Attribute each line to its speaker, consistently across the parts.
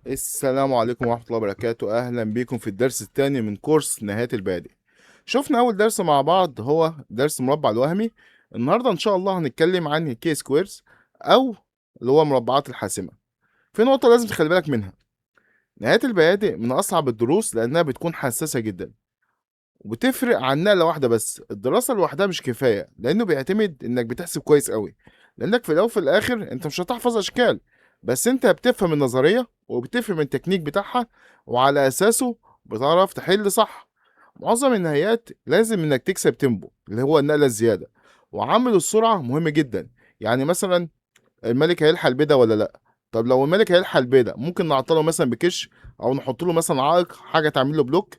Speaker 1: السلام عليكم ورحمة الله وبركاته. أهلا بيكم في الدرس الثاني من كورس نهايات البيادق. شفنا أول درس مع بعض هو درس مربع الوهمي. النهاردة إن شاء الله هنتكلم عن ال key squares أو اللي هو مربعات الحاسمة. في نقطة لازم تخلي بالك منها، نهايات البيادق من أصعب الدروس لأنها بتكون حساسة جدا وبتفرق عن نقلة واحدة بس. الدراسة لوحدها مش كفاية لأنه بيعتمد إنك بتحسب كويس قوي، لأنك في الأول وفي الآخر أنت مش هتحفظ أشكال، بس أنت بتفهم النظرية وبتفهم التكنيك بتاعها وعلى أساسه بتعرف تحل صح. معظم النهايات لازم إنك تكسب tempo اللي هو النقلة الزيادة، وعامل السرعة مهم جدا. يعني مثلا الملك هيلحق البيدق ولا لأ؟ طب لو الملك هيلحق البيدق ممكن نعطله مثلا بكش أو نحط له مثلا عائق، حاجة تعمل له block.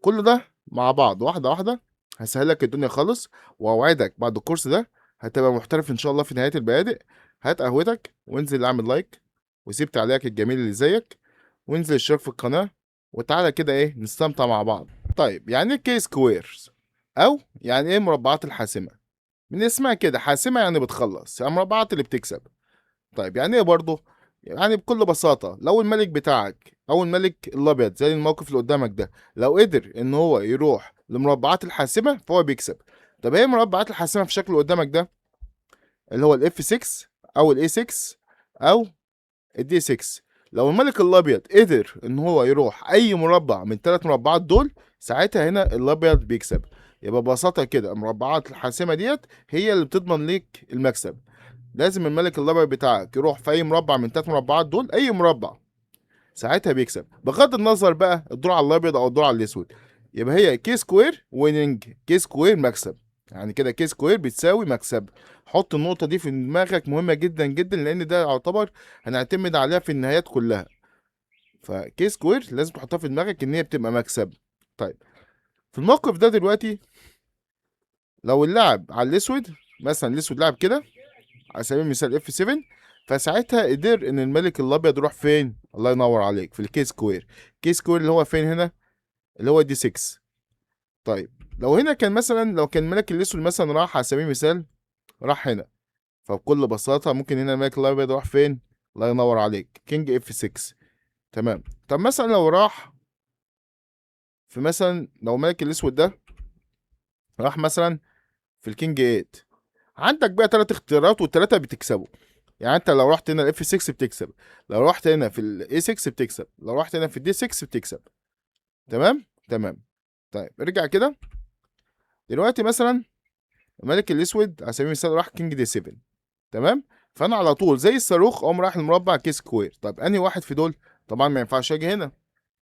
Speaker 1: كل ده مع بعض واحدة واحدة هسهلك الدنيا خالص، وأوعدك بعد الكورس ده هتبقى محترف إن شاء الله في نهاية البيادق. هات قهوتك وانزل اعمل like وسيب تعليقك الجميل اللي زيك، وانزل اشترك في القناة، وتعالى كده ايه نستمتع مع بعض. طيب يعني ايه key squares او يعني ايه مربعات الحاسمة؟ من اسمها كده حاسمة يعني بتخلص، يعني مربعات اللي بتكسب. طيب يعني ايه برضه؟ يعني بكل بساطة لو الملك بتاعك او الملك الابيض زي الموقف اللي قدامك ده، لو قدر ان هو يروح لمربعات الحاسمة فهو بيكسب. طب ايه مربعات الحاسمة في الشكل اللي قدامك ده؟ اللي هو ال F 6 او ال A 6 او ال D 6. لو الملك الابيض قدر ان هو يروح اي مربع من الثلاث مربعات دول، ساعتها هنا الابيض بيكسب. يبقى ببساطه كده المربعات الحاسمه ديت هي اللي بتضمن ليك المكسب. لازم الملك الابيض بتاعك يروح في اي مربع من الثلاث مربعات دول، اي مربع، ساعتها بيكسب، بغض النظر بقى الدور على الابيض او الدور على الاسود. يبقى هي key square winning، key square مكسب. يعني كده key square بتساوي مكسب. حط النقطة دي في دماغك، مهمة جدا جدا، لأن ده يعتبر هنعتمد عليها في النهايات كلها. ف key square لازم تحطها في دماغك إن هي بتبقى مكسب. طيب في الموقف ده دلوقتي لو اللاعب على الأسود، مثلا الأسود لعب كده على سبيل المثال F 7، فساعتها قدر إن الملك الأبيض يروح فين؟ الله ينور عليك، في ال key square. key square اللي هو فين هنا؟ اللي هو D 6. طيب لو هنا كان مثلا، لو كان الملك الأسود مثلا راح على سبيل المثال راح هنا، فبكل بساطة ممكن هنا الملك الأبيض راح فين؟ الله ينور عليك، king F 6. تمام. طب مثلا لو راح في مثلا، لو الملك الأسود ده راح مثلا في ال king 8، عندك بقى تلات اختيارات والتلاتة بتكسبوا. يعني انت لو رحت هنا ال F 6 بتكسب، لو رحت هنا في ال A 6 بتكسب، لو رحت هنا في ال D 6 بتكسب. تمام؟ تمام. طيب ارجع كده دلوقتي مثلا الملك الاسود على سبيل المثال راح king D 7. تمام؟ فانا على طول زي الصاروخ اقوم رايح المربع key square. طب انهي واحد في دول؟ طبعا ما ينفعش اجي هنا،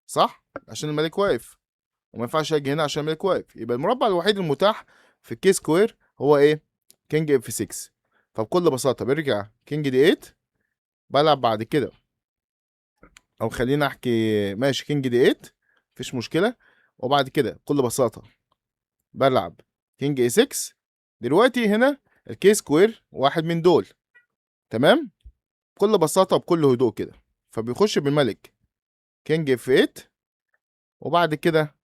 Speaker 1: صح؟ عشان الملك واقف، وما ينفعش اجي هنا عشان الملك واقف. يبقى المربع الوحيد المتاح في ال key square هو ايه؟ king F 6. فبكل بساطه برجع king D 8، بلعب بعد كده، او خلينا احكي ماشي king D 8 مفيش مشكله. وبعد كده بكل بساطه بلعب king A 6. دلوقتي هنا ال key square واحد من دول. تمام؟ بكل بساطه وبكل هدوء كده، فبيخش بالملك king F 8، وبعد كده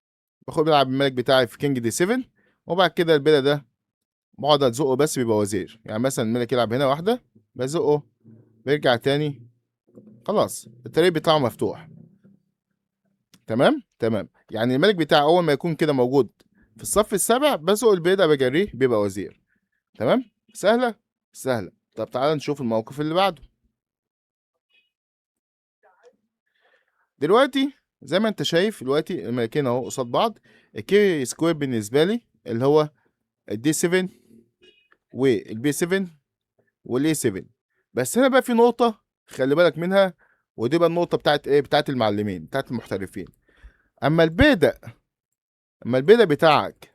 Speaker 1: باخد بلعب الملك بتاعي في king D 7، وبعد كده البيدق ده بقعد ازقه بس بيبقى وزير. يعني مثلا الملك يلعب هنا واحده، بزقه بيرجع تاني، خلاص الطريق بتاعه مفتوح. تمام؟ تمام. يعني الملك بتاعه اول ما يكون كده موجود في الصف السابع بزق البيدق بجريه بيبقى وزير. تمام؟ سهله؟ سهله. طب تعالى نشوف الموقف اللي بعده. دلوقتي زي ما انت شايف دلوقتي الملكين اهو قصاد بعض. ال key square بالنسبه لي اللي هو ال D 7 وال B 7 وال A 7. بس هنا بقى في نقطة خلي بالك منها، ودي بقى النقطة بتاعت ايه؟ بتاعت المعلمين، بتاعت المحترفين. اما البيدق بتاعك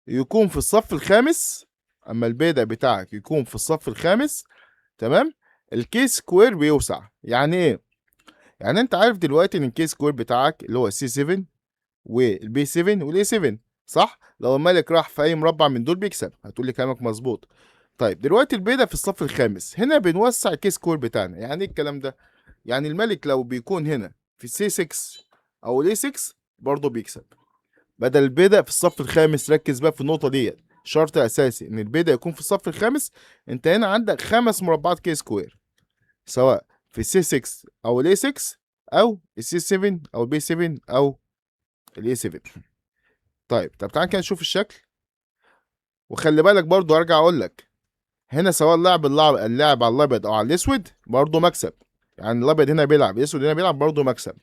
Speaker 1: يكون في الصف الخامس، اما البيدق بتاعك يكون في الصف الخامس، تمام؟ ال key square بيوسع. يعني ايه؟ يعني انت عارف دلوقتي ان ال key square بتاعك اللي هو C 7 وال B 7 وال A 7، صح؟ لو الملك راح في اي مربع من دول بيكسب. هتقول لي كلامك مظبوط. طيب دلوقتي البيدق في الصف الخامس، هنا بنوسع ال key square بتاعنا. يعني ايه الكلام ده؟ يعني الملك لو بيكون هنا في C 6 او ال A 6 برضه بيكسب. بدل البيدق في الصف الخامس، ركز بقى في النقطة ديت، شرط اساسي ان البيدق يكون في الصف الخامس. انت هنا عندك 5 مربعات key square، سواء في C 6 او ال A 6 او ال C 7 او ال B 7 او ال A 7. طيب، طب تعال كده نشوف الشكل. وخلي بالك برضو ارجع اقول لك هنا سواء لعب اللاعب على الابيض او على الاسود برضو مكسب، يعني الابيض هنا بيلعب، الاسود هنا بيلعب، برضو مكسب.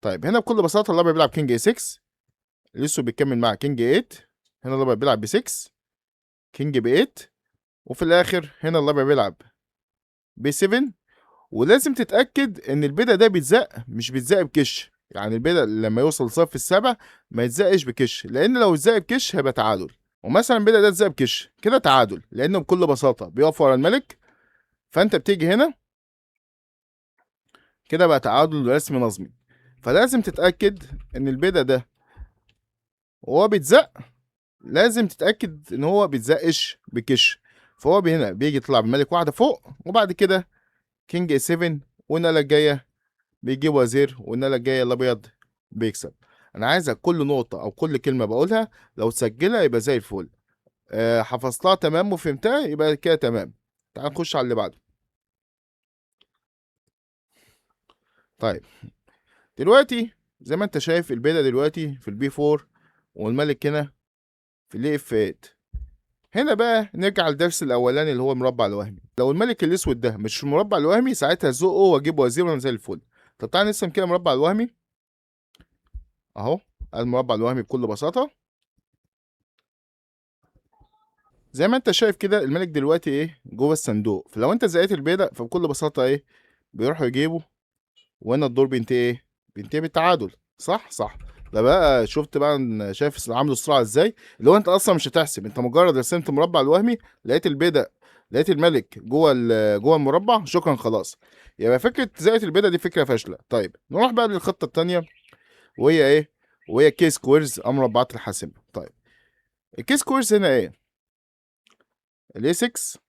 Speaker 1: طيب هنا بكل بساطة الابيض بيلعب king A 6، الاسود بيكمل مع king 8، هنا الابيض بيلعب B 6، king B 8، وفي الاخر هنا الابيض بيلعب B 7. ولازم تتاكد ان البيدق ده بيتزق، مش بيتزق بكش، يعني البيدق لما يوصل لصف السبع ما يتزقش بكش، لان لو اتزق بكش هيبقى تعادل. ومثلا البيدق ده اتزق بكش كده تعادل، لانه بكل بساطة بيقف ورا الملك، فانت بتيجي هنا كده بقى تعادل رسمي نظمي. فلازم تتاكد ان البيدق ده وهو بيتزق لازم تتاكد ان هو بيتزقش بكش. فهو هنا بيجي يطلع بملك واحدة فوق، وبعد كده king A 7، والنقله الجاية بيجيب وزير، والنقله الجاية الابيض بيكسب. انا عايزك كل نقطة او كل كلمة بقولها لو تسجلها يبقى زي الفل. حفظتها تمام وفهمتها يبقى كده تمام. تعال نخش على اللي بعده. طيب دلوقتي زي ما انت شايف البيدق دلوقتي في ال B 4 والملك هنا في ال F 8. هنا بقى نرجع للدرس الاولاني اللي هو المربع الوهمي. لو الملك الاسود ده مش المربع الوهمي ساعتها زقه واجيب وزير وانا زي الفل. طب تعالى نرسم كده المربع الوهمي اهو، المربع الوهمي بكل بساطة زي ما انت شايف كده الملك دلوقتي ايه جوه الصندوق. فلو انت زقيت البيدق فبكل بساطة ايه بيروحوا يجيبوا، وهنا الدور بينتهي ايه؟ بينتهي بالتعادل. صح صح. ده بقى شفت بقى ان شايف عامله السرعة ازاي، اللي هو انت اصلا مش هتحسب، انت مجرد رسمت مربع الوهمي لقيت البيدق، لقيت الملك جوه جوه المربع، شكرا خلاص. يبقى فكرة زقه البيدق دي فكرة فاشلة. طيب نروح بقى للخطه الثانية وهي ايه؟ وهي key squares او مربعات الحاسمة. طيب ال key squares هنا ايه؟ ال A 6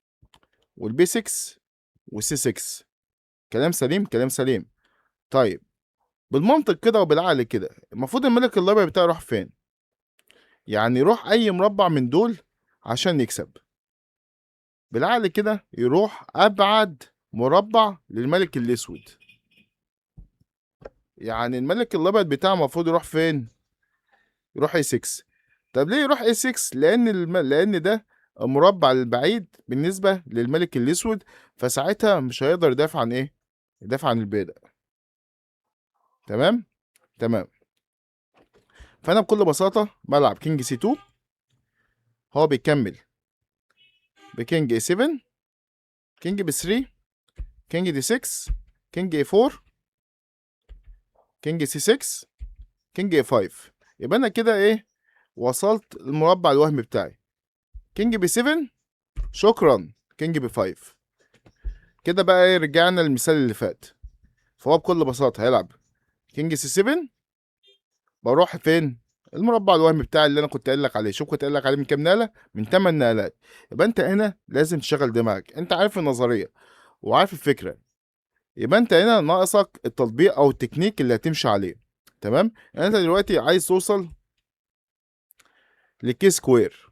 Speaker 1: وال B 6 وال C 6. كلام سليم، كلام سليم. طيب بالمنطق كده وبالعقل كده المفروض الملك الابيض بتاعه يروح فين؟ يعني يروح اي مربع من دول عشان يكسب. بالعقل كده يروح ابعد مربع للملك الاسود. يعني الملك الابيض بتاعه المفروض يروح فين؟ يروح A 6. طب ليه يروح A 6؟ لان ده المربع البعيد بالنسبة للملك الاسود، فساعتها مش هيقدر يدافع عن ايه؟ يدافع عن البيدق. تمام؟ تمام. فانا بكل بساطة بلعب king C 2، هو بيكمل ب king A 7، king B 3، king D 6، king A 4، king C 6، king A 5. يبقى انا كده ايه؟ وصلت المربع الوهمي بتاعي. king B 7، شكرا، king B 5. كده بقى ايه؟ رجعنا للمثال اللي فات. فهو بكل بساطة هيلعب king C 7، بروح فين؟ المربع الوهمي بتاعي اللي انا كنت قايل لك عليه. شوف كنت قايل لك عليه من كام نقله؟ من 8 نقلات. يبقى انت هنا لازم تشغل دماغك، انت عارف النظرية وعارف الفكرة، يبقى انت هنا ناقصك التطبيق او التكنيك اللي هتمشي عليه. تمام؟ يعني انت دلوقتي عايز توصل ل key square،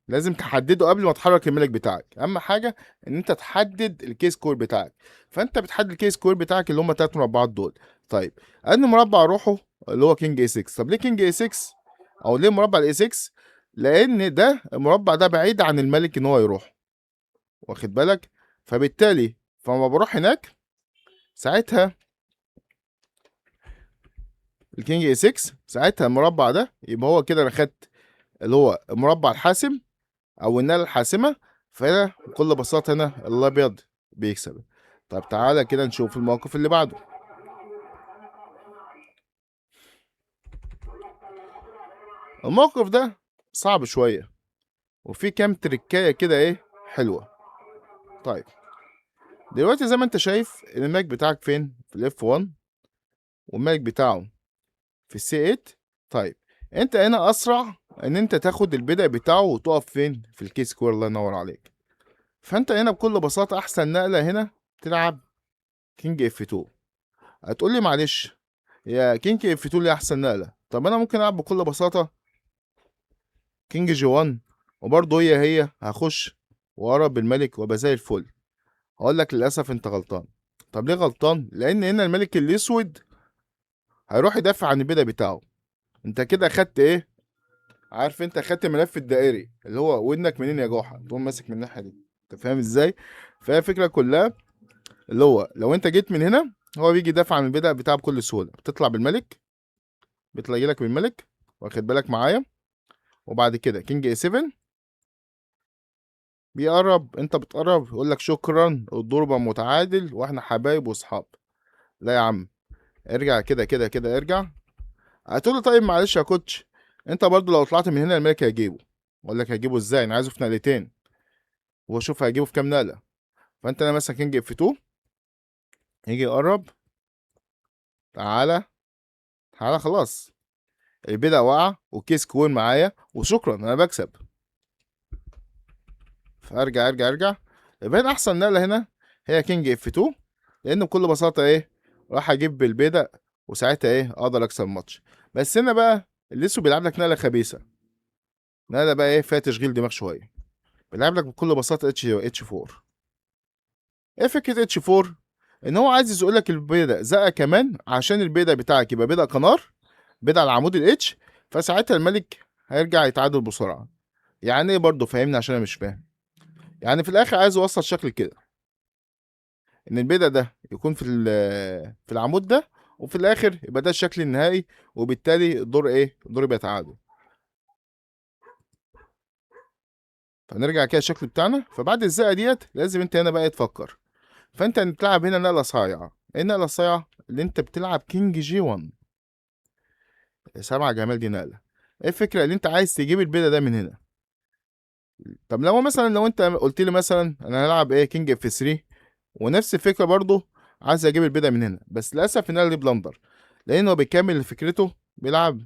Speaker 1: لازم تحدده قبل ما تحرك الملك بتاعك. اهم حاجة ان انت تحدد ال key square بتاعك. فانت بتحدد ال key square بتاعك اللي هم 3 مربعات دول. طيب انهي مربع اروحه؟ اللي هو king A 6. طب ليه king A 6 او ليه مربع ال A 6؟ لان ده المربع ده بعيد عن الملك ان هو يروح، واخد بالك؟ فبالتالي فما بروح هناك ساعتها ال king A 6، ساعتها المربع ده يبقى هو كده انا خدت اللي هو المربع الحاسم او النقلة الحاسمة. فهنا بكل بساطة هنا الابيض بيكسب. طب تعالى كده نشوف الموقف اللي بعده. الموقف ده صعب شوية وفي كام تركايه كده ايه حلوة. طيب دلوقتي زي ما انت شايف الملك بتاعك فين؟ في ال F 1، والملك بتاعه في ال C 8. طيب انت هنا اسرع ان انت تاخد البدء بتاعه وتقف فين؟ في ال key square. الله ينور عليك. فانت هنا بكل بساطة احسن نقله هنا تلعب king F 2. هتقول لي معلش يا king F 2 ليه احسن نقله؟ طب انا ممكن العب بكل بساطة king G 1، وبرضه هي هخش واقرب بالملك وابقى زي الفل. هقول لك للاسف انت غلطان. طب ليه غلطان؟ لان هنا الملك الاسود هيروح يدافع عن البيدق بتاعه. انت كده اخدت ايه؟ عارف انت اخدت الملف الدائري اللي هو ودنك منين يا جحا، تقوم ماسك من الناحية دي. انت فاهم ازاي؟ فهي الفكرة كلها اللي هو لو انت جيت من هنا هو بيجي يدافع عن البيدق بتاعه بكل سهولة، بتطلع بالملك، بيطلع يجيلك بالملك، واخد بالك معايا؟ وبعد كده king A 7 بيقرب، انت بتقرب، يقول لك شكرا الدور بقى متعادل واحنا حبايب واصحاب. لا يا عم ارجع كده كده كده ارجع. هتقول له طيب معلش يا coach انت برضو لو طلعت من هنا الملك هيجيبه. اقول لك هيجيبه ازاي؟ انا عايزه في نقلتين، واشوف هيجيبه في كام نقله. فانت انا مثلا king F 2 يجي يقرب، تعالى تعالى، خلاص البيدق وقع وال K square معايا وشكرا انا بكسب. فارجع ارجع ارجع. يبقى احسن نقله هنا هي king F 2، لان بكل بساطة ايه، راح اجيب بالبيدق وساعتها ايه اقدر اكسب الماتش. بس هنا بقى الاسود بيلعب لك نقله خبيثة، نقله بقى ايه فيها تشغيل دماغ شوية. بيلعب لك بكل بساطة H 4. ايه فكرة H 4؟ ان هو عايز يزق لك البيدق زقه كمان عشان البيدق بتاعك يبقى بيدق كنار، بيدق على عمود ال H، فساعتها الملك هيرجع يتعادل بسرعة. يعني ايه برضه فاهمني عشان انا مش فاهم. يعني في الاخر عايز يوصل شكل كده ان البيدق ده يكون في العمود ده، وفي الاخر يبقى ده الشكل النهائي، وبالتالي الدور ايه؟ الدور يبقى تعادل. فنرجع كده الشكل بتاعنا. فبعد الزقه ديت لازم انت هنا بقى تفكر. فانت بتلعب هنا نقله صايعه. ايه النقلة الصايعه؟ اللي انت بتلعب king G 1. 7 جمال دي نقله. ايه الفكرة؟ اللي انت عايز تجيب البيدق ده من هنا. طب لو مثلا لو انت قلت لي مثلا انا هلعب ايه king F 3، ونفس الفكرة برضو عايز اجيب البيدق من هنا، بس للاسف النقلة دي blunder، لان هو بيكمل فكرته بيلعب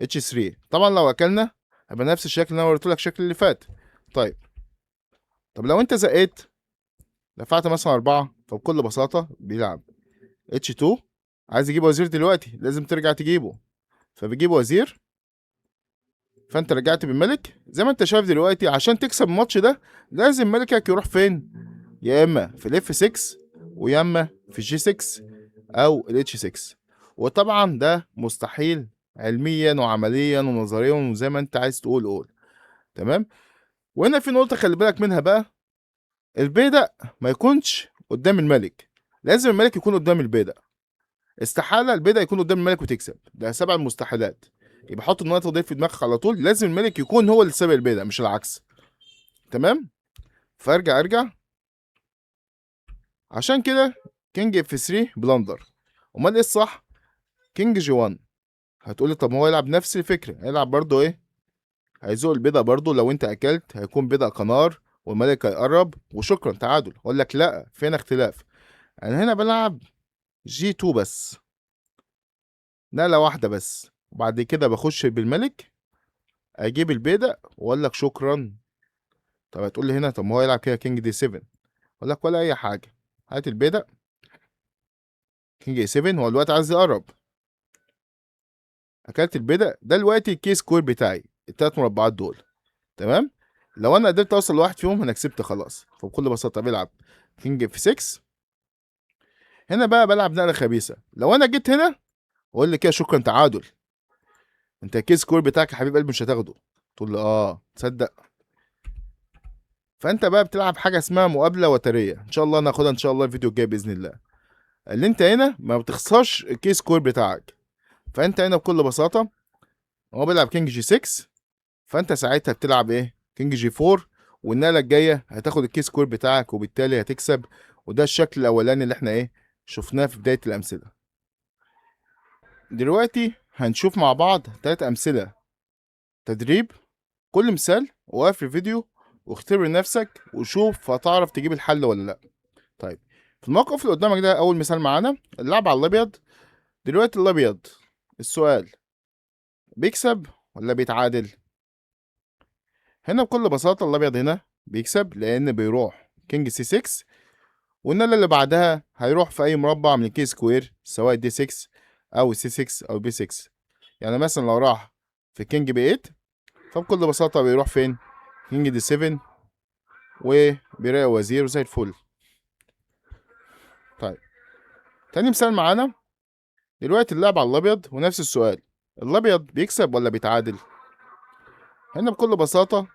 Speaker 1: H 3. طبعا لو اكلنا هيبقى نفس الشكل اللي انا وريته لك الشكل اللي فات. طب لو انت زقيت دفعت مثلا 4، فبكل بساطة بيلعب H 2، عايز يجيب وزير دلوقتي لازم ترجع تجيبه، فبيجيب وزير، فانت رجعت بالملك. زي ما انت شايف دلوقتي عشان تكسب الماتش ده لازم ملكك يروح فين؟ يا اما في ال F 6 ويا اما في ال G 6 او ال H 6، وطبعا ده مستحيل علميا وعمليا ونظريا وزي ما انت عايز تقول قول. تمام. وهنا في نقطة خلي بالك منها بقى، البيدق ما يكونش قدام الملك، لازم الملك يكون قدام البيدق. استحالة البيدق يكون قدام الملك وتكسب، ده 7 المستحيلات. يبقى حط النقطة دي في دماغك على طول، لازم الملك يكون هو اللي سابق البيدق مش العكس. تمام. فارجع ارجع، عشان كده king F 3 blunder. امال ايه الصح؟ king G 1. هتقولي طب ما هو يلعب نفس الفكرة، هيلعب برضو ايه؟ هيزق البيدق برضو، لو انت اكلت هيكون بيدق قنار والملك هيقرب وشكرا تعادل. اقول لك لا، فينا اختلاف. انا هنا بلعب G 2 بس، نقلة واحدة بس، وبعد كده بخش بالملك اجيب البيدق واقول لك شكرا. طب هتقول لي هنا طب ما هو يلعب كده king D 7، اقول لك ولا اي حاجة، هات البيدق king A 7، هو دلوقتي عايز يقرب، اكلت البيدق ده دلوقتي ال K square بتاعي التلات مربعات دول. تمام. لو انا قدرت اوصل لواحد فيهم انا كسبت خلاص. فبكل بساطة بلعب king F 6. هنا بقى بلعب نقله خبيثة، لو انا جيت هنا اقول لي كده شكرا تعادل، انت ال K square بتاعك يا حبيب قلبي مش هتاخده، تقول له تصدق. فانت بقى بتلعب حاجة اسمها مقابله وتريه، ان شاء الله ناخدها ان شاء الله الفيديو الجاي باذن الله. اللي انت هنا ما بتخسرش ال K square بتاعك، فانت هنا بكل بساطة هو بيلعب king G 6، فانت ساعتها بتلعب ايه؟ king G 4، والنقله الجاية هتاخد ال K square بتاعك وبالتالي هتكسب. وده الشكل الاولاني اللي احنا ايه شفناه في بداية الامثلة. دلوقتي هنشوف مع بعض 3 امثلة تدريب، كل مثال وقف الفيديو واختبر نفسك وشوف هتعرف تجيب الحل ولا لا. طيب في الموقف اللي قدامك ده اول مثال معانا اللعب على الابيض. دلوقتي الابيض السؤال بيكسب ولا بيتعادل؟ هنا بكل بساطة الابيض هنا بيكسب، لان بيروح king C 6، والنقلة اللي بعدها هيروح في اي مربع من ال K square سواء D 6 او C 6 او B 6. يعني مثلا لو راح في king B 8 فبكل بساطة بيروح فين؟ king D 7 وبيراقب وزير زي الفل. طيب تاني مثال معانا دلوقتي اللعب على الابيض، ونفس السؤال، الابيض بيكسب ولا بيتعادل؟ هنا بكل بساطة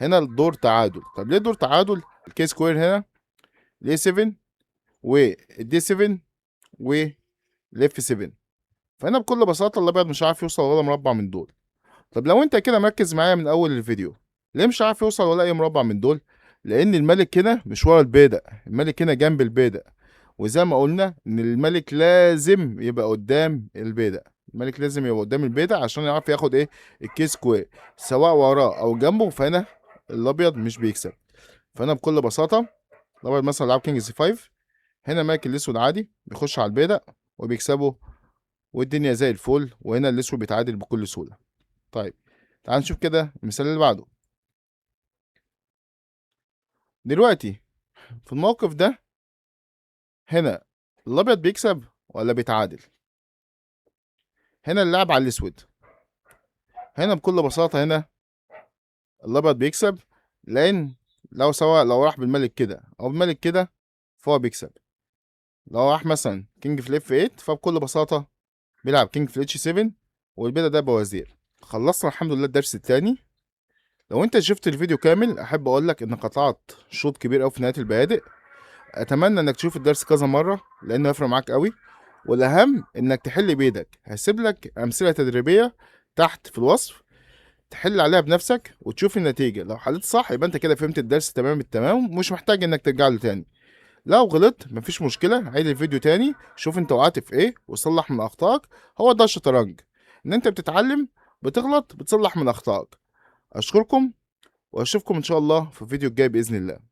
Speaker 1: هنا الدور تعادل. طب ليه دور تعادل؟ ال K square هنا ال A 7 وال D 7 وال F 7، فهنا بكل بساطة الابيض مش عارف يوصل ولا مربع من دول. طب لو انت كده مركز معايا من اول الفيديو، ليه مش عارف يوصل ولا اي مربع من دول؟ لان الملك هنا مش ورا البيدق، الملك هنا جنب البيدق، وزي ما قلنا ان الملك لازم يبقى قدام البيدق، الملك لازم يبقى قدام البيدق عشان يعرف ياخد ايه ال K square سواء وراه او جنبه. فهنا الابيض مش بيكسب. فهنا بكل بساطة الابيض مثلا لعب king C 5، هنا ملك الاسود عادي بيخش على البيدق وبيكسبه والدنيا زي الفل، وهنا الاسود بيتعادل بكل سهولة. طيب تعال نشوف كده المثال اللي بعده. دلوقتي في الموقف ده هنا الابيض بيكسب ولا بيتعادل؟ هنا اللعب على الاسود. هنا بكل بساطة هنا الابيض بيكسب، لان لو سواء لو راح بالملك كده او بالملك كده فهو بيكسب. لو راح مثلا king في F 8 فبكل بساطة بيلعب king في H 7 والبيدق ده بوزير. خلصنا الحمد لله الدرس التاني. لو انت شفت الفيديو كامل احب اقول لك ان قطعت شوط كبير قوي في نهاية البيادق. اتمنى انك تشوف الدرس كذا مرة لانه هيفرق معاك قوي، والاهم انك تحل بايدك. هسيب لك امثلة تدريبية تحت في الوصف تحل عليها بنفسك وتشوف النتيجة. لو حليت صح يبقى انت كده فهمت الدرس تمام التمام، ومش محتاج انك ترجع له تاني. لو غلطت مفيش مشكلة، عيد الفيديو تاني، شوف انت وقعت في ايه وصلح من اخطائك. هو ده الشطرنج، ان انت بتتعلم، بتغلط، بتصلح من اخطائك. اشكركم واشوفكم ان شاء الله في الفيديو الجاي باذن الله.